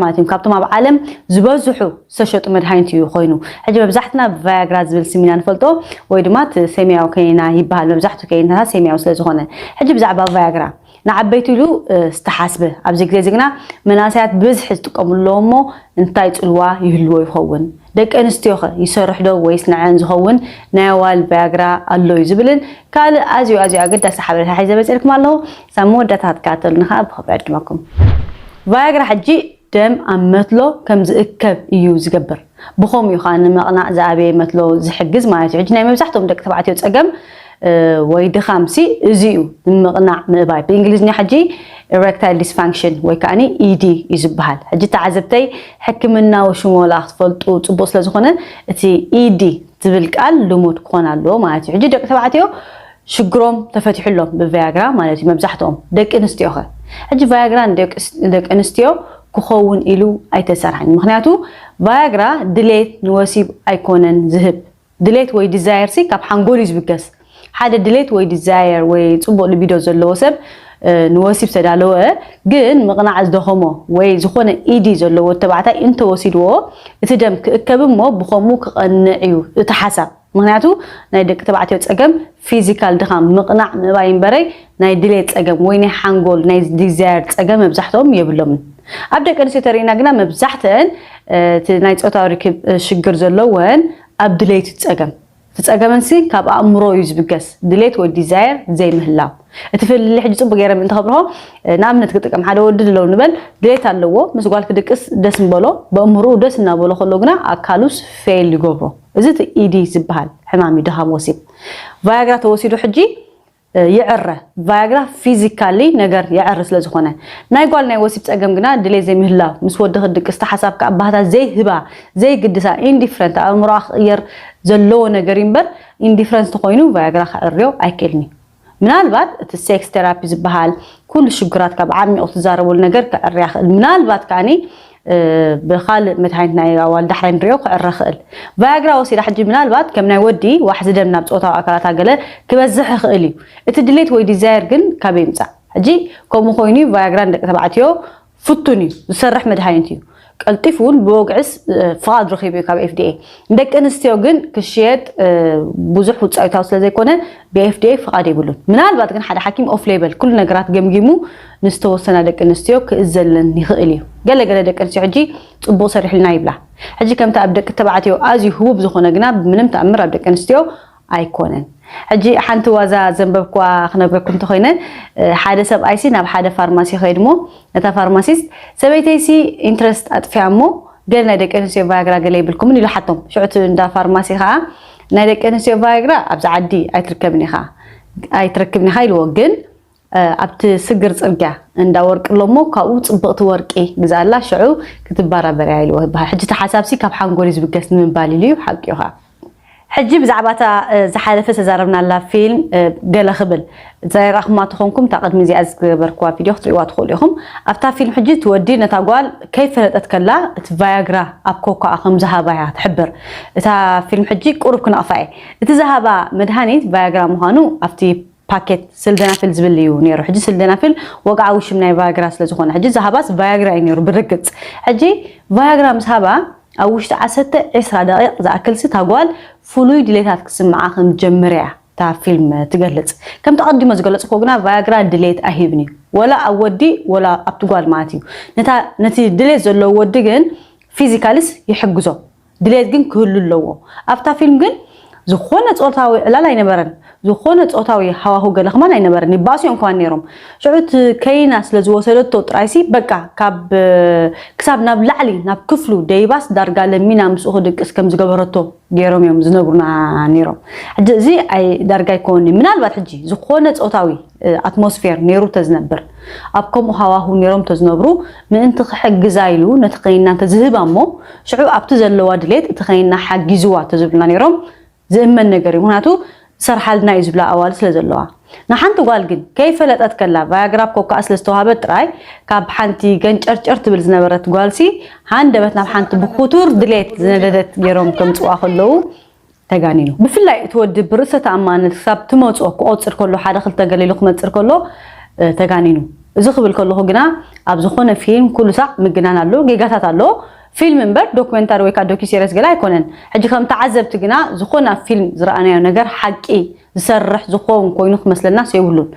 ማለት እዩ ካብቶም ኣብ ዓለም ዝበዝሑ ዝተሸጡ መድሃኒት እዩ ኮይኑ። ሕጂ መብዛሕትና ቫያግራ ዝብል ስም ኢና ንፈልጦ፣ ወይ ድማ እቲ ሰማያዊ ከኒና ይበሃል። መብዛሕትኡ ከኒናታት ሰማያዊ ስለ ዝኾነ። ሕጂ ብዛዕባ ቫያግራ ንዓበይቲ ኢሉ ዝተሓስበ፣ ኣብዚ ግዜ እዚ ግና መናእሰያት ብዝሒ ዝጥቀምሉ ኣለዉ እሞ እንታይ ጽልዋ ይህልዎ ይኸውን? ደቂ ኣንስትዮኸ ይሰርሕ ዶ ወይስ ንዐን ዝኸውን ናይ ኣዋልድ ቫያግራ ኣሎ እዩ ዝብልን ካልእ ኣዝዩ ኣዝዩ ኣገዳሲ ሓበሬታ ሒዘ መጺእልኩም ኣለኹ። ሳብ መወዳእታ ክትከታተሉኒ ከኣ ብኽብሪ ዕድመኩም። ቫያግራ ሕጂ ደም ኣብ መትሎ ከም ዝእከብ እዩ ዝገብር። ብኸምኡ እዩ ከዓ ንምቕናዕ ዝኣበየ መትሎ ዝሕግዝ ማለት እዩ። ሕጂ ናይ መብዛሕትኦም ደቂ ተባዕትዮ ጸገም ወይ ድኻምሲ እዚ እዩ፣ ንምቕናዕ ምእባይ። ብእንግሊዝኛ ሕጂ erectile dysfunction ወይ ከዓ ኢዲ እዩ ዝበሃል። ሕጂ ተዓዘብተይ ሕክምናዊ ሽሞላ ክትፈልጡ ጽቡቕ ስለ ዝኾነ እቲ ኢዲ ዝብል ቃል ልሙድ ክኾን ኣለዎ ማለት እዩ። ሕጂ ደቂ ተባዕትዮ ሽግሮም ተፈቲሑሎም ብቫያግራ ማለት እዩ መብዛሕትኦም። ደቂ ኣንስትዮኸ? ሕጂ ቫያግራ ንደቂ ኣንስትዮ ክኸውን ኢሉ ኣይተሰርሐን። ምክንያቱ ቫያግራ ድሌት ንወሲብ ኣይኮነን ዝህብ። ድሌት ወይ ዲዛየር ሲ ካብ ሓንጎል እዩ ዝብገስ። ሓደ ድሌት ወይ ዲዛየር ወይ ጽቡቕ ልቢዶ ዘለዎ ሰብ ንወሲብ ዝተዳለወ ግን ምቕናዕ ዝደኸሞ ወይ ዝኾነ ኢዲ ዘለዎ ተባዕታይ እንተወሲድዎ እቲ ደም ክእከብ እሞ ብኸምኡ ክቐንዕ እዩ እቲ ሓሳብ። ምክንያቱ ናይ ደቂ ተባዕትዮ ጸገም ፊዚካል ድኻም ምቕናዕ ምእባይ እምበረይ ናይ ድሌት ጸገም ወይ ናይ ሓንጎል ናይ ዲዛየር ጸገም መብዛሕትኦም የብሎምን። ኣብ ደቂ ኣንስትዮ ተሪእና ግና መብዛሕትአን እቲ ናይ ጾታዊ ርክብ ሽግር ዘለወን ኣብ ድሌት ጸገም እቲ ጸገመንሲ ካብ ኣእምሮ እዩ ዝብገስ፣ ድሌት ወይ ዲዛየር ዘይምህላው። እቲ ፍልልይ ሕጂ ጽቡቅ ገይረ ምእንቲ ከብርሆ፣ ንኣብነት ክጥቀም፣ ሓደ ወዲ ድለው ንበል፣ ድሌት ኣለዎ፣ ምስ ጓል ክድቅስ ደስ ምበሎ፣ በእምርኡ ደስ እናበሎ ከሎ ግና ኣካሉስ ፌል ይገብሮ። እዚ እቲ ኢዲ ዝበሃል ሕማም እዩ፣ ድኻም ወሲብ። ቫያግራ ተወሲዱ ሕጂ ይዕረ። ቫያግራ ፊዚካሊ ነገር ይዕሪ ስለ ዝኾነ፣ ናይ ጓል ናይ ወሲብ ጸገም ግና ድሌት ዘይምህላው፣ ምስ ወዲ ክድቅስ፣ እቲ ሓሳብ ከኣ ባህታ ዘይህባ፣ ዘይግድሳ፣ ኢንዲፍረንት፣ ኣእምሮኣ ክቕየር ዘለዎ ነገር እዩ እምበር፣ ኢንዲፍረንስ ተኾይኑ ቫያግራ ክዕርዮ ኣይክእልን እዩ። ምናልባት እቲ ሴክስ ቴራፒ ዝበሃል ኩሉ ሽግራት ካብ ዓሚቑ ትዛረበሉ ነገር ክዕርያ ይኽእል። ምናልባት ከኣኒ ብኻልእ መድሃኒት ናይ ኣዋል ዳሕራይ ንሪኦ ክዕረ ክእል። ቫያግራ ወሲዳ ሕጂ ምናልባት ከም ናይ ወዲ ዋሕዚ ደም ናብ ጾታዊ ኣካላታ ገለ ክበዝሕ ይኽእል እዩ። እቲ ድሌት ወይ ዲዛየር ግን ካበይ ይምጻእ? ሕጂ ከምኡ ኮይኑ ቫያግራ ንደቂ ተባዕትዮ ፍቱን እዩ፣ ዝሰርሕ መድሃኒት እዩ። ቀልጢፉ እውን ብወግዕስ ፍቓድ ረኺቡ እዩ ካብ ኤፍዲኤ። ንደቂ ኣንስትዮ ግን ክሽየጥ ብዙሕ ውጻኢታዊ ስለ ዘይኮነ ብኤፍዲኤ ፍቓድ የብሉን። ምናልባት ግን ሓደ ሓኪም ኦፍ ሌበል ኩሉ ነገራት ገምጊሙ ንዝተወሰና ደቂ ኣንስትዮ ክእዘለን ይኽእል እዩ። ገለ ገለ ደቂ ኣንስትዮ ሕጂ ጽቡቕ ሰሪሕልና ይብላ። ሕጂ ከምቲ ኣብ ደቂ ተባዕትዮ ኣዝዩ ህቡብ ዝኾነ ግና ብምንም ተኣምር ኣብ ደቂ ኣንስትዮ ኣይኮነን። ሕጂ ሓንቲ ዋዛ ዘንበብኳ ክነግረኩም እንተኾይነ፣ ሓደ ሰብኣይሲ ናብ ሓደ ፋርማሲ ኸይድሞ ነታ ፋርማሲስት፣ ሰበይተይሲ ኢንትረስት ኣጥፊያ እሞ ገለ ናይ ደቂ ኣንስትዮ ቫያግራ ገለ ይብልኩምን ኢሉ ሓቶም። ሽዑ እቲ እንዳ ፋርማሲ ኸዓ ናይ ደቂ ኣንስትዮ ቫያግራ ኣብዚ ዓዲ ኣይትርከብን ኢኻ ኣይትረክብን ኢኻ ኢልዎ። ግን ኣብቲ ስግር ጽርግያ እንዳ ወርቂ ኣሎ እሞ ካብኡ ጽብቕቲ ወርቂ ግዛኣላ ሽዑ ክትበራበርያ ኢልዎ ይበሃል። ሕጂ እቲ ሓሳብሲ ካብ ሓንጎል እዩ ዝብገስ ንምባል ኢሉ እዩ። ሓቂ እዩ ኸዓ። ሕጂ ብዛዕባ እታ ዝሓለፈ ዝተዛረብናላ ፊልም ገለ ክብል፣ ዘይረኣኹማ ተኾንኩም እታ ቅድሚ እዚኣ ዝገበርኩዋ ቪድዮ ክትርእይዋ ትኽእሉ ኢኹም። ኣብታ ፊልም ሕጂ እቲ ወዲ ነታ ጓል ከይፈለጠት ከላ እቲ ቫያግራ ኣብ ኮካኣ ከም ዝሃባያ ትሕብር። እታ ፊልም ሕጂ ቁሩብ ክነቕፋ እየ። እቲ ዝሃባ መድሃኒት ቫያግራ ምዃኑ ኣብቲ ፓኬት ስልደናፊል ዝብል እዩ ነይሩ። ሕጂ ስልደናፊል ወግዓዊ ሽም ናይ ቫያግራ ስለ ዝኾነ፣ ሕጂ ዝሃባስ ቫያግራ እዩ ነይሩ ብርግጽ። ሕጂ ቫያግራ ምስ ሃባ ኣብ ውሽጢ ዓሰርተ ዒስራ ደቂቕ ዝኣክልሲ እታ ጓል ፍሉይ ድሌታት ክስምዓ ከም ዝጀምር እያ እታ ፊልም ትገልጽ። ከምቲ ኣቐዲሞ ዝገለጽኩዎ ግና ቫያግራ ድሌት ኣይህብን እዩ፣ ወላ ኣብ ወዲ ወላ ኣብቲ ጓል ማለት እዩ። ነቲ ድሌት ዘለዎ ወዲ ግን ፊዚካልስ ይሕግዞ። ድሌት ግን ክህሉ ኣለዎ። ኣብታ ፊልም ግን ዝኾነ ጾታዊ ዕላል ኣይነበረን፣ ዝኾነ ጾታዊ ሃዋሁ ገለ ከማን ኣይነበረን። ይባእሱ እዮም ከማን ነይሮም። ሽዑ እቲ ከይና ስለ ዝወሰደቶ ጥራይሲ በቃ ካብ ክሳብ ናብ ላዕሊ ናብ ክፍሉ ደይባስ ዳርጋ ለሚና ምስኡ ክድቅስ ከም ዝገበረቶ ገይሮም እዮም ዝነግሩና ነይሮም። ሕጂ እዚ ኣይ ዳርጋ ኣይኮን እዩ። ምናልባት ሕጂ ዝኾነ ጾታዊ ኣትሞስፌር ነይሩ ተዝነብር፣ ኣብ ከምኡ ሃዋሁ ነይሮም ተዝነብሩ ምእንቲ ክሕግዛ ኢሉ ነቲ ከይና እንተዝህባ እሞ ሽዑ ኣብቲ ዘለዋ ድሌት እቲ ከይና ሓጊዝዋ ተዝብሉና ነይሮም ዝእመን ነገር እዩ። ምክንያቱ ዝሰርሓልና እዩ ዝብላ ኣዋል ስለ ዘለዋ። ንሓንቲ ጓል ግን ከይፈለጠት ከላ ቫያግራ ኮካ ስለ ዝተዋሃበት ጥራይ ካብ ሓንቲ ገንጨርጨር ትብል ዝነበረት ጓልሲ ሃንደበት ናብ ሓንቲ ብክቱር ድሌት ዝነደደት ገይሮም ከምፅዋ ከለዉ ተጋኒኑ። ብፍላይ እቲ ወዲ ብርእሰ ተኣማንነት ክሳብ ትመፅኦ ክቆፅር ከሎ ሓደ ክልተ ገለ ኢሉ ክመፅር ከሎ ተጋኒኑ። እዚ ክብል ከለኹ ግና ኣብ ዝኾነ ፊልም ኩሉ ሳዕ ምግናን ኣሎ፣ ጌጋታት ኣሎ። ፊልም እምበር ዶክመንታሪ ወይ ከዓ ዶኪ ሲሪስ ገለ ኣይኮነን። ሕጂ ከም ተዓዘብቲ ግና ዝኾነ ኣብ ፊልም ዝረኣናዮ ነገር ሓቂ ዝሰርሕ ዝኾን ኮይኑ ክመስለናስ የብሉን።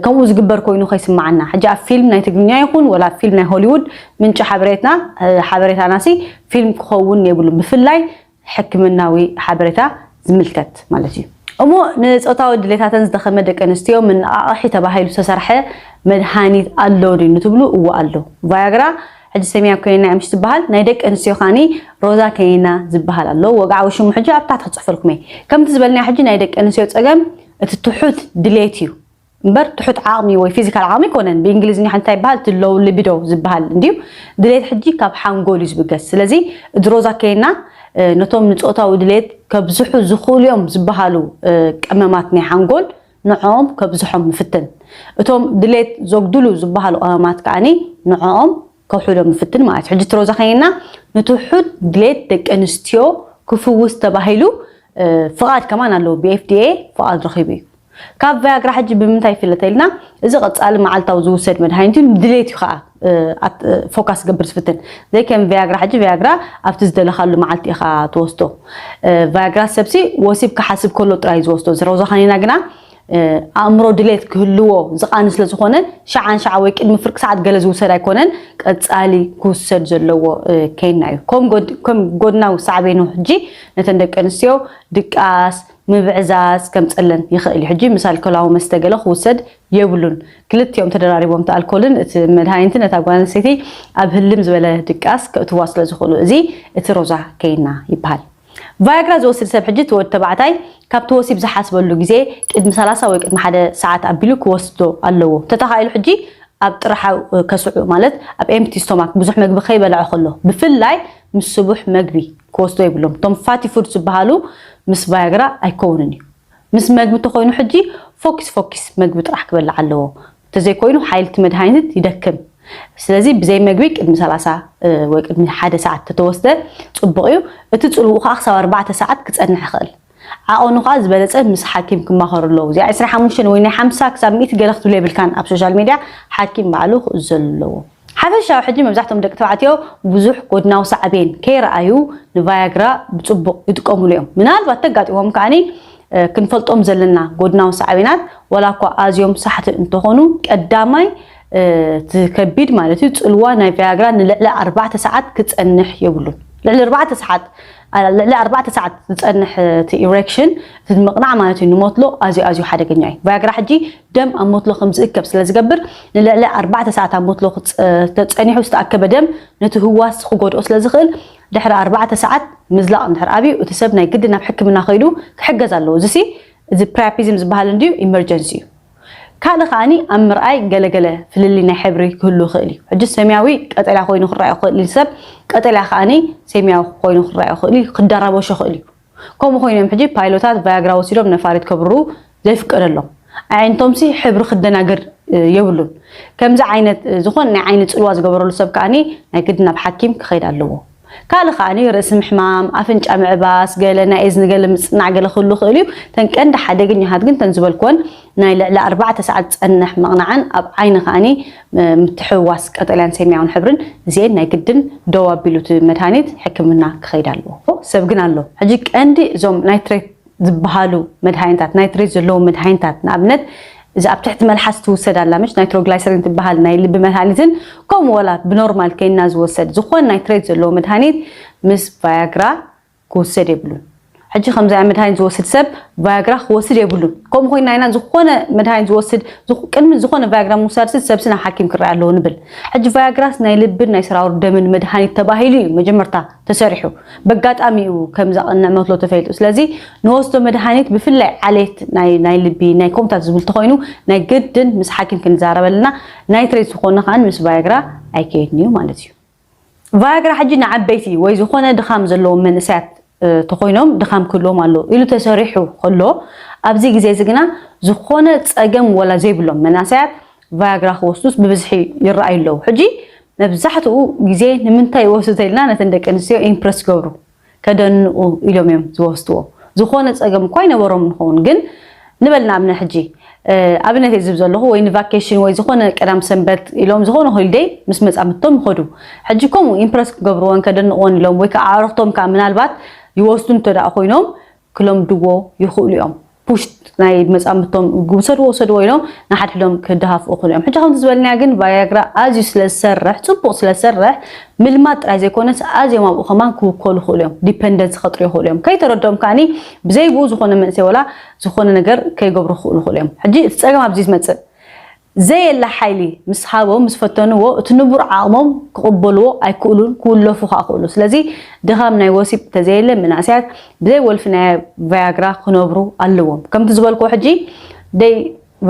ከምኡ ዝግበር ኮይኑ ከይስምዓና። ሕጂ ኣብ ፊልም ናይ ትግርኛ ይኹን ወላ ኣብ ፊልም ናይ ሆሊውድ ምንጪ ሓበሬትና ሓበሬታናሲ ፊልም ክኸውን የብሉን። ብፍላይ ሕክምናዊ ሓበሬታ ዝምልከት ማለት እዩ። እሞ ንፆታዊ ድሌታተን ዝደኸመ ደቂ ኣንስትዮ መነቓቕሒ ተባሂሉ ዝተሰርሐ መድሃኒት ኣሎ ድዩ ንትብሉ፣ እዎ ኣሎ። ቫያግራ ሕጂ ሰሚያ ኮይና ምሽ ዝበሃል ናይ ደቂ ኣንስትዮ ካኒ ሮዛ ከይና ዝበሃል ኣሎ። ወግዓዊ ሽሙ ሕጂ ኣብ ታሕቲ ክፅሕፈልኩም እየ። ከምቲ ዝበልና ሕጂ ናይ ደቂ ኣንስትዮ ፀገም እቲ ትሑት ድሌት እዩ እምበር ትሑት ዓቕሚ ወይ ፊዚካል ዓቕሚ ኣይኮነን። ብእንግሊዝኛ እንታይ ይበሃል? እቲ ሎው ሊቢዶ ዝበሃል እንድዩ። ድሌት ሕጂ ካብ ሓንጎል እዩ ዝብገስ። ስለዚ እቲ ሮዛ ከይና ነቶም ንፆታዊ ድሌት ከብዝሑ ዝኽእሉ እዮም ዝበሃሉ ቀመማት ናይ ሓንጎል ንዕኦም ከብዝሖም ምፍትን። እቶም ድሌት ዘጉድሉ ዝበሃሉ ቀመማት ከዓኒ ንዕኦም ከውሕዶ ምፍትን ማለት እዩ። ሕጂ እቲ ሮዛ ከይና ንትሑት ድሌት ደቂ ኣንስትዮ ክፍውስ ተባሂሉ ፍቓድ ከማን ኣለዎ። ብኤፍዲኤ ፍቓድ ረኺቡ እዩ። ካብ ቫያግራ ሕጂ ብምንታይ ይፍለ ተልና፣ እዚ ቀጻሊ መዓልታዊ ዝውሰድ መድሃኒት እዩ፣ ድሌት እዩ ከዓ ፎካስ ገብር ዝፍትን። ዘይከም ቫያግራ ሕጂ ቫያግራ ኣብቲ ዝደለኻሉ መዓልቲ ኢኻ ትወስዶ። ቫያግራ ሰብሲ ወሲብ ክሓስብ ከሎ ጥራይ ዝወስዶ። እዚ ሮዛ ከኒና ግና ኣእምሮ ድሌት ክህልዎ ዝቃኒ ስለ ዝኾነ ሸዓን ሸዓ ወይ ቅድሚ ፍርቂ ሰዓት ገለ ዝውሰድ ኣይኮነን፣ ቀጻሊ ክውሰድ ዘለዎ ከይና እዩ። ከም ጎድናዊ ሳዕቤኑ ሕጂ ነተን ደቂ ኣንስትዮ ድቃስ፣ ምብዕዛዝ ከምፀለን ይኽእል እዩ። ሕጂ ምስ ኣልኮላዊ መስተ ገለ ክውሰድ የብሉን። ክልቲኦም ተደራሪቦም፣ እቲ ኣልኮልን እቲ መድሃኒትን ነታ ጓል ኣንስተይቲ ኣብ ህልም ዝበለ ድቃስ ከእትዋ ስለ ዝኽእሉ፣ እዚ እቲ ሮዛ ከይና ይበሃል። ቫያግራ ዝወስድ ሰብ ሕጂ፣ እቲ ወዲ ተባዕታይ ካብቲ ወሲብ ዝሓስበሉ ግዜ ቅድሚ ሰላሳ ወይ ቅድሚ ሓደ ሰዓት ኣቢሉ ክወስዶ ኣለዎ። እንተተኻኢሉ ሕጂ ኣብ ጥርሓው ከስዑ፣ ማለት ኣብ ኤምፕቲ ስቶማክ ብዙሕ መግቢ ከይበልዐ ከሎ፣ ብፍላይ ምስ ስቡሕ መግቢ ክወስዶ የብሎም። እቶም ፋቲ ፉድ ዝበሃሉ ምስ ቫያግራ ኣይከውንን እዩ። ምስ መግቢ ተኮይኑ ሕጂ ፎኪስ ፎኪስ መግቢ ጥራሕ ክበልዕ ኣለዎ። እንተዘይኮይኑ ሓይልቲ መድሃኒት ይደክም። ስለዚ ብዘይ መግቢ ቅድሚ ሰላሳ ወይ ቅድሚ ሓደ ሰዓት ተተወስደ ጽቡቕ እዩ። እቲ ጽልውኡ ከዓ ክሳብ ኣርባዕተ ሰዓት ክጸንሕ ይኽእል። ዓቐኑ ከዓ ዝበለጸ ምስ ሓኪም ክማኸሩ ኣለዉ። እዚኣ ዕስራ ሓሙሽተ ወይ ናይ ሓምሳ ክሳብ ሚእቲ ገለ ክትብል የብልካን ኣብ ሶሻል ሚድያ ሓኪም ባዕሉ ክእዘሉ ኣለዎ። ሓፈሻዊ ሕጂ መብዛሕትኦም ደቂ ተባዕትዮ ብዙሕ ጎድናዊ ሳዕቤን ከይረኣዩ ንቫያግራ ብጽቡቕ ይጥቀሙሉ እዮም። ምናልባት ተጋጢሞም ከዓኒ ክንፈልጦም ዘለና ጎድናዊ ሳዕቤናት ዋላ እኳ ኣዝዮም ሳሕቲ እንተኾኑ ቀዳማይ እቲ ከቢድ ማለት እዩ ጽልዋ ናይ ቫያግራ ንልዕሊ ኣርባዕተ ሰዓት ክጸንሕ የብሉን። ልዕሊ ኣርባዕተ ሰዓት ልዕሊ ኣርባዕተ ሰዓት ዝጸንሕ እቲ ኢሬክሽን እቲ ምቕናዕ ማለት እዩ ንሞትሎ ኣዝዩ ኣዝዩ ሓደገኛ እዩ። ቫያግራ ሕጂ ደም ኣብ ሞትሎ ከም ዝእከብ ስለ ዝገብር ንልዕሊ ኣርባዕተ ሰዓት ኣብ ሞትሎ ተጸኒሑ ዝተኣከበ ደም ነቲ ህዋስ ክጎድኦ ስለ ዝኽእል ድሕሪ ኣርባዕተ ሰዓት ምዝላቕ እንድሕር ኣብዩ እቲ ሰብ ናይ ግዲ ናብ ሕክምና ከይዱ ክሕገዝ ኣለዎ። እዚሲ እዚ ፕራያፒዝም ዝበሃል እንድዩ ኢመርጀንሲ እዩ። ካልእ ከዓኒ ኣብ ምርኣይ ገለገለ ፍልልይ ናይ ሕብሪ ክህሉ ይኽእል እዩ። ሕጂ ሰማያዊ ቀጠልያ ኮይኑ ክረኣዮ ክኽእል እዩ ሰብ፣ ቀጠልያ ከዓኒ ሰማያዊ ኮይኑ ክረኣዮ ክኽእል እዩ፣ ክደራበሾ ይኽእል እዩ። ከምኡ ኮይኖም ሕጂ ፓይሎታት ቫያግራ ወሲዶም ነፋሪት ከብርሩ ዘይፍቀደሎም። ኣዒንቶምሲ ሕብሪ ክደናገር የብሉን። ከምዚ ዓይነት ዝኾነ ናይ ዓይኒ ጽልዋ ዝገበረሉ ሰብ ከዓኒ ናይ ግድን ናብ ሓኪም ክኸይድ ኣለዎ። ካልእ ከዓኒ ርእሲ ምሕማም፣ ኣፍንጫ ምዕባስ፣ ገለ ናይ እዝኒ ገለ ምጽናዕ ገለ ክህሉ ይኽእል እዩ። እተን ቀንዲ ሓደገኛታት ግን እተን ዝበልክወን ናይ ልዕሊ ኣርባዕተ ሰዓት ዝጸንሕ ምቕናዕን ኣብ ዓይኒ ከዓኒ ምትሕውዋስ ቀጠልያን ሰማያውን ሕብርን እዚኤን ናይ ግድን ደው ኣቢሉ እቲ መድሃኒት ሕክምና ክኸይድ ኣለዎ። ሰብ ግን ኣሎ። ሕጂ ቀንዲ እዞም ናይትሬት ዝበሃሉ መድሃኒታት፣ ናይትሬት ዘለዎም መድሃኒታት፣ ንኣብነት እዚ ኣብ ትሕቲ መልሓስ ትውሰድ ኣላ፣ ምሽ ናይትሮግላይሰሪን ትበሃል ናይ ልቢ መድሃኒትን ከምኡ ወላ ብኖርማል ከይና ዝወሰድ ዝኾን ናይትሬት ዘለዎ መድሃኒት ምስ ቫያግራ ክውሰድ የብሉን። ሕጂ ከምዚ ዓይነት መድሃኒት ዝወስድ ሰብ ቫያግራ ክወስድ የብሉን። ከምኡ ኮይና ኢና ዝኾነ መድሃኒት ዝወስድ ዝኹ- ቅድሚ ዝኾነ ቫያግራ ምውሳድ ሲ ሰብሲ ናብ ሓኪም ክረኣ ኣለዎ ንብል። ሕጂ ቫያግራስ ናይ ልብን ናይ ሰራውር ደምን መድሃኒት ተባሂሉ እዩ መጀመርታ ተሰሪሑ። በጋጣሚ እዩ ከምዛ ቅንዕ መትሎ ተፈሊጡ። ስለዚ ንወስዶ መድሃኒት ብፍላይ ዓሌት ናይ ናይ ልቢ ናይ ኮምታት ዝብል ተኮይኑ ናይ ግድን ምስ ሓኪም ክንዛረበልና ናይትሬት ዝኾነ ከዓን ምስ ቫያግራ ኣይከይድን እዩ ማለት እዩ። ቫያግራ ሕጂ ንዓበይቲ ወይ ዝኾነ ድኻም ዘለዎም መንእሰያት ተኮይኖም ድኻም ክህልዎም ኣሎ ኢሉ ተሰሪሑ ከሎ ኣብዚ ግዜ እዚ ግና ዝኾነ ጸገም ወላ ዘይብሎም መናሰያት ቫያግራ ክወስዱስ ብብዝሒ ይረኣዩ ኣለዉ። ሕጂ መብዛሕትኡ ግዜ ንምንታይ ይወስዱ ተልና ነተን ደቂ ኣንስትዮ ኢምፕረስ ገብሩ ከደንኡ ኢሎም እዮም ዝወስድዎ። ዝኾነ ጸገም እኳ ኣይነበሮም ንኸውን ግን ንበል ንኣብነት ሕጂ ኣብነት ዝብ ዘለኹ ወይ ንቫኬሽን ወይ ዝኾነ ቀዳም ሰንበት ኢሎም ዝኾነ ሆሊደይ ምስ መፃምቶም ይኸዱ። ሕጂ ከምኡ ኢምፕረስ ክገብርዎን ከደንቕዎን ኢሎም ወይ ከዓ ኣዕርኽቶም ከዓ ምናልባት ይወስዱ እንተ ደኣ ኮይኖም ክለምድዎ ይኽእሉ እዮም። ፑሽ ናይ መፃምቶም ውሰድዎ ውሰድዎ ኢሎም ንሓድሕዶም ክደሃፍኡ ይኽእሉ እዮም። ሕጂ ከምቲ ዝበልናያ ግን ቫያግራ ኣዝዩ ስለ ዝሰርሕ፣ ፅቡቕ ስለ ዝሰርሕ ምልማድ ጥራይ ዘይኮነስ ኣዝዮም ኣብኡ ከማን ክውከሉ ይኽእሉ እዮም። ዲፐንደንስ ክፈጥሩ ይኽእሉ እዮም። ከይተረድኦም ከዓኒ ብዘይ ብኡ ዝኾነ መንእሰይ ወላ ዝኾነ ነገር ከይገብሩ ክኽእሉ ይኽእሉ እዮም። ሕጂ እቲ ፀገም ኣብዚ ዝመፅእ ዘየለ ሓይሊ ምስ ሃቦም ምስ ፈተንዎ እቲ ንቡር ዓቕሞም ክቕበልዎ ኣይክእሉን ክውለፉ ከዓ ክእሉ። ስለዚ ድኻም ናይ ወሲብ እንተዘየለ መናእሰያት ብዘይ ወልፊ ናይ ቫያግራ ክነብሩ ኣለዎም። ከምቲ ዝበልክዎ ሕጂ ደይ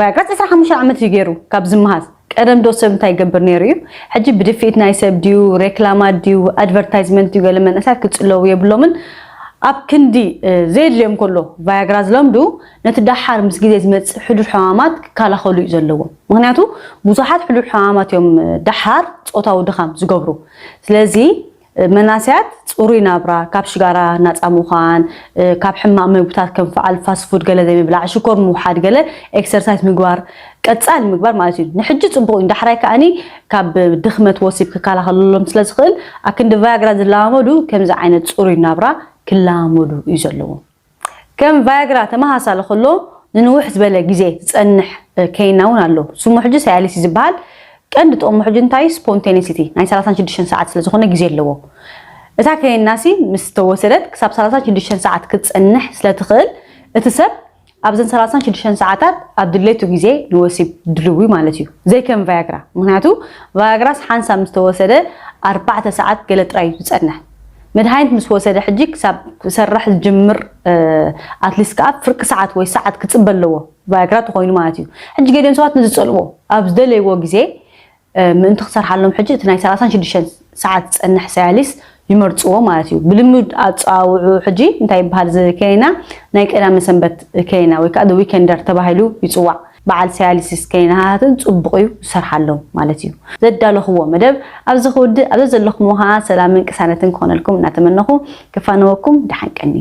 ቫያግራ ዕስራን ሓሙሽተን ዓመት እዩ ገይሩ ካብ ዝመሃዝ። ቀደም ዶ ሰብ እንታይ ይገብር ነይሩ እዩ? ሕጂ ብድፍኢት ናይ ሰብ ድዩ ሬክላማት ድዩ ኣድቨርታይዝመንት ድዩ ገለ መንእሰያት ክፅለዉ የብሎምን። ኣብ ክንዲ እ፣ ዘየድልዮም ከሎ ቫያግራ ዝለምዱ ነቲ ደሓር ምስ ግዜ ዝመፅእ ሕዱር ሕማማት ክከላኸሉ እዩ ዘለዎም። ምክንያቱ ብዙሓት ሕዱር ሕማማት እዮም እ፣ ደሓር ፆታዊ ድኻም ዝገብሩ። ስለዚ እ፣ መናስያት ፅሩይ ናብራ ካብ ሽጋራ ናፃ ምዃን እ፣ ካብ ሕማቕ ምግብታት ከም ፈዓል ፋስት ፉድ ገለ ዘይምብላዕ ሽኮር ምውሓድ ገለ ኤክሰርሳይዝ ምግባር ቀፃል ምግባር ማለት እዩ። ንሕጂ ፅቡቕ እዩ ዳሕራይ ከዓኒ ካብ ድኽመት ወሲብ ክከላኸለሎም ስለ ዝኽእል ኣክንዲ ቫያግራ ዝለማመዱ ከምዚ ዓይነት ፅሩይ ናብራ ክለማመዱ እዩ ዘለዎም። ከም ቫያግራ ተመሳሳሊ ከሎ ንንውሕ ዝበለ ግዜ ዝፀንሕ እ፣ ከይና እውን ኣሎ። ስሙ ሕጂ ሳያሊስ እዩ ዝበሃል። ቀንዲ ጥቕሙ ሕጂ እንታይ ስፖንቴኒሲቲ ናይ ሰላሳን ሽዱሽተን ሰዓት ስለ ዝኾነ ግዜ ኣለዎ። እታ ከይናሲ ምስ ተወሰደት ክሳብ ሰላሳን ሽዱሽተን ሰዓት ክትፀንሕ ስለ ትኽእል እቲ ሰብ ኣብዘን ሰላሳን ሽዱሽተን ሰዓታት ኣብ ድሌቱ ግዜ ንወሲብ ድልዊ ማለት እዩ። ዘይከም ቫያግራ ምክንያቱ ቫያግራስ ሓንሳብ ምስ ተወሰደ ኣርባዕተ ሰዓት ገለ ጥራይ እዩ ዝፀንሕ። መድሃኒት ምስ ወሰደ ሕጂ ክሳብ ክሰርሕ ዝጅምር ኣትሊስት ከዓ ፍርቂ ሰዓት ወይ ሰዓት ክፅበ ኣለዎ ቫያግራ ተኮይኑ ማለት እዩ። ሕጂ ገሊኦም ሰባት ንዝፀልዎ ኣብ ዝደለይዎ ግዜ ምእንቲ ክሰርሓሎም ሕጂ እቲ ናይ ሰላሳን ሽዱሽተን ሰዓት ዝፀንሕ ሳያሊስ ይመርፅዎ ማለት እዩ። ብልምድ ኣፀዋውዑ ሕጂ እንታይ ይበሃል እዚ ከይና ናይ ቀዳመ ሰንበት ከይና ወይ ከዓ ዊከንደር ተባሂሉ ይፅዋዕ። በዓል ሳያሊሲስ ከይናሃትን ፅቡቕ እዩ ዝሰርሓሎም ማለት እዩ። ዘዳለኽዎ መደብ ኣብዚ ክውድእ ኣብ ዘለኹም ውሃ ሰላምን ቅሳነትን ክኾነልኩም እናተመነኹ ክፋነወኩም ደሓን ቀኒ።